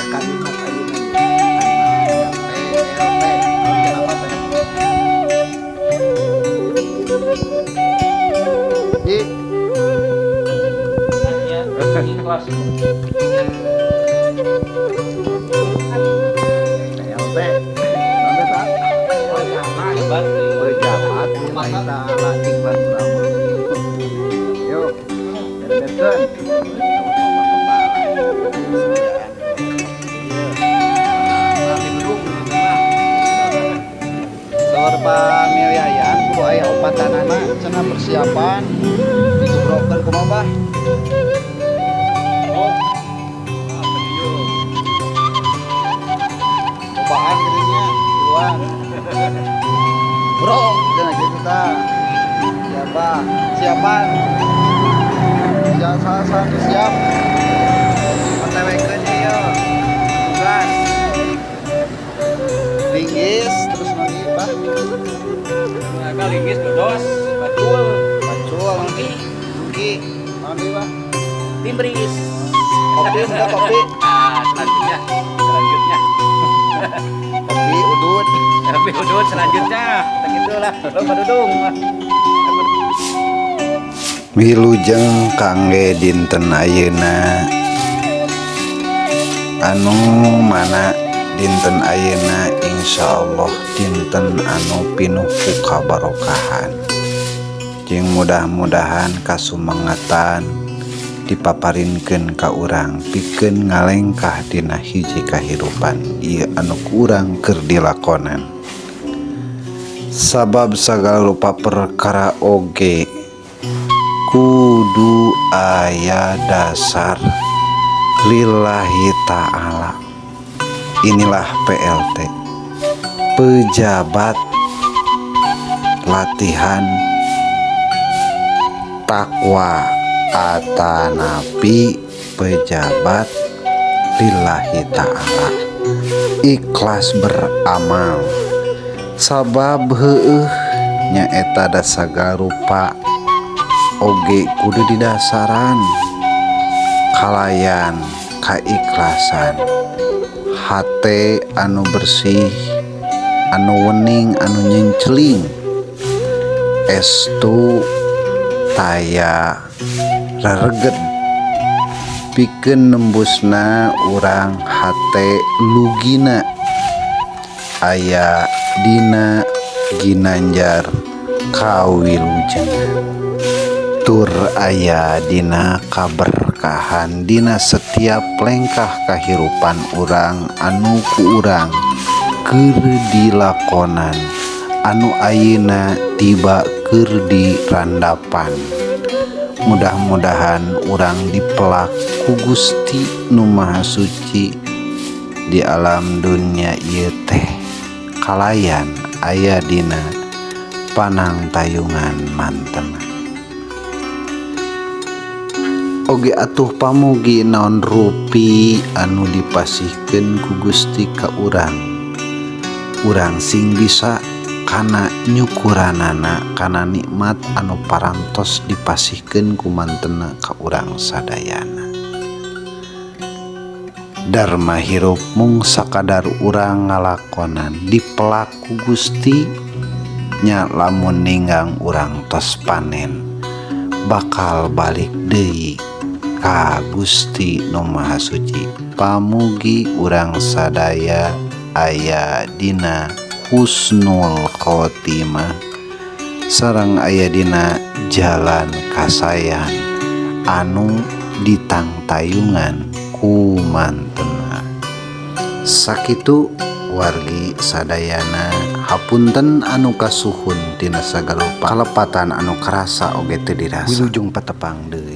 Kalimat ayeuna ieu PLT, naon kenapa teh? Ji. Hanya ikhlas. PLT naon teh ta? Hebat. Pejabat lillahi ta'ala ikhlas beramal. Yuk, bereskeun. Saur pamiliayan kudu aya opatanana cenah, persiapan digebrokeun kumaha, Bah? Oh. Apa dia? Cobaan geuning duluan. Bro, cenah kitu tah. Siapa? Siapan. Siap, salah siap. OTW keun ieu. Tugas. Linggis terus lagi, Bah. Mereka linggis, dodos, bacul, Pacul, mangki, Mangki. Naon deui, Bah? Timbris. Kopi enggak, kopi? Nah, selanjutnya, selanjutnya. Kopi udut. Tapi udut selanjutnya. Kita gitulah. Lo Pak Dudung. Wilujeng kangge dinten ayeuna, anu mana dinten ayeuna insyaallah dinten anu pinuh ku kabarokahan jeung mudah-mudahan kasumangetan dipaparinkeun ka urang pikeun ngalengkah dina hiji kahirupan ieu anu ku urang keur dilakonan, sabab sagala rupa perkara oge kudu aya dasar lillahi ta'ala. Inilah PLT, pejabat latihan takwa atanapi pejabat lillahi ta'ala, ikhlas beramal, sabab heueuh nyaeta da sagala rupa oge kudu didasaran kalayan kaikhlasan hate anu bersih, anu wening, anu nyenceling, estu taya rereget pikeun nembusna urang hate lugina aya dina ginanjar kawilujengan tur aya dina kaberkahan dina setiap lengkah kahirupan urang anu ku urang keur dilakonan, anu ayeuna tiba keur dirandapan. Mudah-mudahan urang dipelak ku Gusti Nu Maha Suci di alam dunia ieu teh kalayan aya dina panangtayungan mantena. Oge atuh pamugi naon rupi anu dipasihkeun ku Gusti ka urang, urang sing bisa kana nyukuranana kana nikmat anu parantos dipasihkeun ku mantena ka urang sadayana. Dharma hirup mung sakadar urang ngalakonan dipelak ku Gusti nya, lamun ninggang urang tos panen bakal balik deui ka Gusti Nu Maha Suci. Pamugi urang sadaya aya dina husnul khotimah sareng aya dina jalan kasayan anu ditangtayungan ku mantena. Sakitu wargi sadayana, hapunten anu kasuhun tina sagala kalepatan anu karasa oge teu dirasa. Wilujeng patepang deui.